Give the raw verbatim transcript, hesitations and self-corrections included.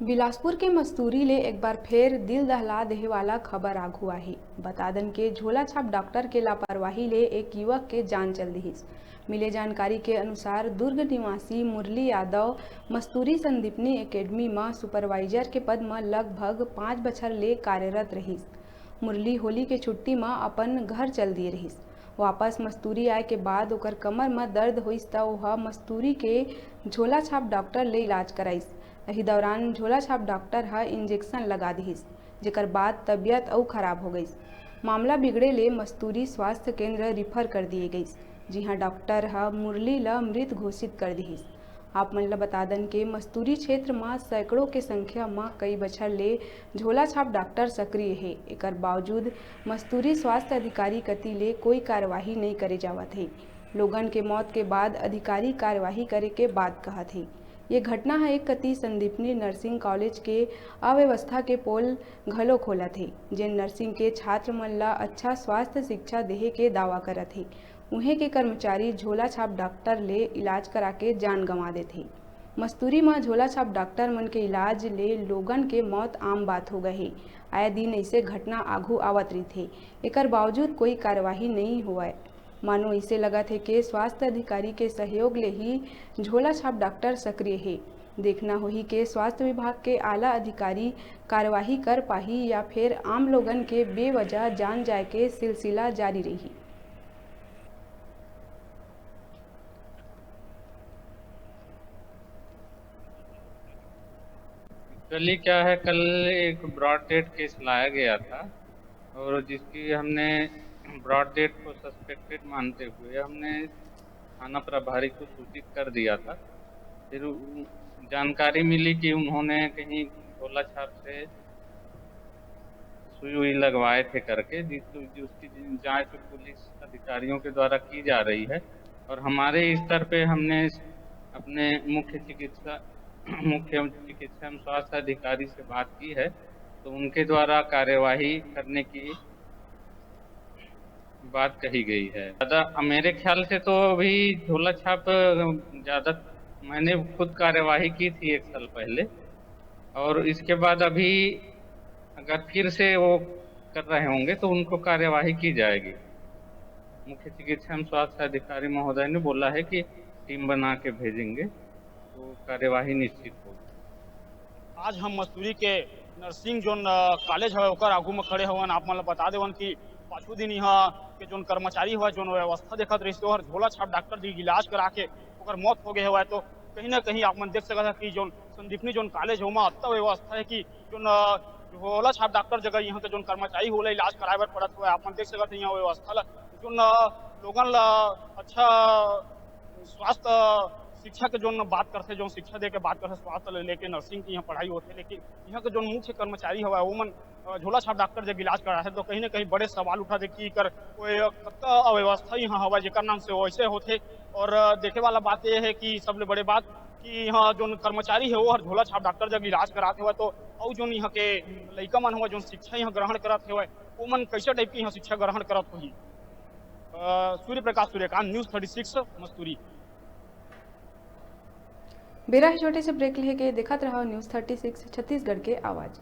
बिलासपुर के मस्तूरी ले एक बार फेर दिल दहला देहे वाला खबर आघू आही। बता दन के झोला छाप डॉक्टर के लापरवाही ले एक युवक के जान चल दिहिस। मिले जानकारी के अनुसार, दुर्ग निवासी मुरली यादव मस्तूरी संदीपनी एकेडमी म सुपरवाइजर के पद म लगभग पाँच बछर ले कार्यरत रहिस। मुरली होली के छुट्टी म अपन घर चल दिए रहिस। वापस मस्तूरी आए के बाद ओकर कमर म दर्द होइस, त ओह मस्तूरी के झोला छाप डॉक्टर ले इलाज कराइस। एही दौरान झोला छाप डॉक्टर ह इंजेक्शन लगा दिहिस, जेकर बाद तबियत अउ खराब हो गइस। मामला बिगड़े ले मस्तूरी स्वास्थ्य केंद्र रिफर कर दिए गइस, जिहां डॉक्टर ह मुरली ल मृत घोषित कर दिहिस। आप मन ल बता दन के मस्तूरी क्षेत्र म सैकड़ों के संख्या म कई बछर ले झोला छाप डॉक्टर सक्रिय हे। एकर बावजूद मस्तूरी स्वास्थ्य अधिकारी कति ले कोई कार्यवाही नइ करे जावत हे। लोगन के मौत के बाद अधिकारी कार्यवाही करे के बात कहत हे। ये घटना ह एक कति संदीपनी नर्सिंग कॉलेज के अव्यवस्था के पोल घलो खोलत हे, जेन नर्सिंग के छात्र मन ल अच्छा स्वास्थ्य शिक्षा देहे के दावा करत हे। उहें के कर्मचारी झोला छाप डॉक्टर ले इलाज करा के जान गंवा देथे। मस्तूरी म झोला छाप डॉक्टर मन के इलाज ले लोगन के मौत आम बात हो गए हे। आए दिन ऐसे घटना आघू आवत रहिथे, एकर बावजूद कोई कार्यवाही नइ होवय। मानो ऐसे लगत हे के स्वास्थ्य अधिकारी के सहयोग ले ही झोला छाप डॉक्टर सक्रिय हे। देखना होही के स्वास्थ्य विभाग के आला अधिकारी कार्यवाही कर पाही या फिर आम लोगन के बेवजह जान जाए के सिलसिला जारी रही। एक्चुअली क्या है, कल एक ब्रॉड डेथ केस लाया गया था और जिसकी हमने ब्रॉड डेथ को सस्पेक्टेड मानते हुए हमने थाना प्रभारी को सूचित कर दिया था। फिर उ-, जानकारी मिली कि उन्होंने कहीं झोला छाप से सुई उई लगवाए थे करके, जिस, जिसकी जांच पुलिस अधिकारियों के द्वारा की जा रही है। और हमारे स्तर पे हमने अपने मुख्य चिकित्सा मुख्य चिकित्सा एवं स्वास्थ्य अधिकारी से बात की है, तो उनके द्वारा कार्यवाही करने की बात कही गई है। ज़्यादा मेरे ख्याल से तो अभी झोला छाप ज़्यादा, मैंने खुद कार्यवाही की थी एक साल पहले, और इसके बाद अभी अगर फिर से वो कर रहे होंगे तो उनको कार्यवाही की जाएगी। मुख्य चिकित्सा एवं स्वास्थ्य अधिकारी महोदय ने बोला है कि टीम बना के भेजेंगे, तो कार्यवाही निश्चित होगी। आज हम मस्तूरी के नर्सिंग जोन अ, कॉलेज हवे ओकर आगू में खड़े हवन। आप मन ल बता देवन कि पाछू दिन यहाँ के जोन कर्मचारी हवे जोन व्यवस्था देखत रहिस ओहर झोला छाप डॉक्टर जी के इलाज करा के ओकर मौत हो गए हवे। तो कहीं ना कहीं आप मन देख सकत ह कि जोन संदीपनी जोन कॉलेज ओमा अत्ता व्यवस्था है कि जोन अ, झोला छाप डॉक्टर जगह यहाँ के जोन कर्मचारी होला इलाज कराए बर पड़त हवे। आप मन देख सकत ह यहाँ व्यवस्था ला जोन अ, लोगन ला अच्छा स्वास्थ्य शिक्षा के जोन बात करथे, जोन शिक्षा दे के बात करथे स्वास्थ्य ले लेके नर्सिंग की यहाँ पढ़ाई होथे, लेकिन यहाँ के जोन मुख्य कर्मचारी हवय ओमन अ, झोला छाप डॉक्टर जब इलाज करा है तो कहीं ना कहीं बड़े सवाल उठा दे कि एकर कोई कतका अव्यवस्था यहाँ हवय जेकर नाम से वैसे होथे। और अ, देखे वाला बात ये है कि सबले बड़े बात कि यहाँ जोन कर्मचारी है वो हर झोला छाप डॉक्टर जब इलाज करात हवय तो अउ जोन यहाँ के लइका मन हवय जोन शिक्षा यहाँ ग्रहण करत हवय ओमन कैसे टाइप की यहाँ शिक्षा ग्रहण करत होही। अ, Surya Prakash Suryakant, news thirty six, Masturi. बेरा हे छोटे से ब्रेक लेके देखत रहो न्यूज़ थर्टी सिक्स छत्तीसगढ़ के आवाज़।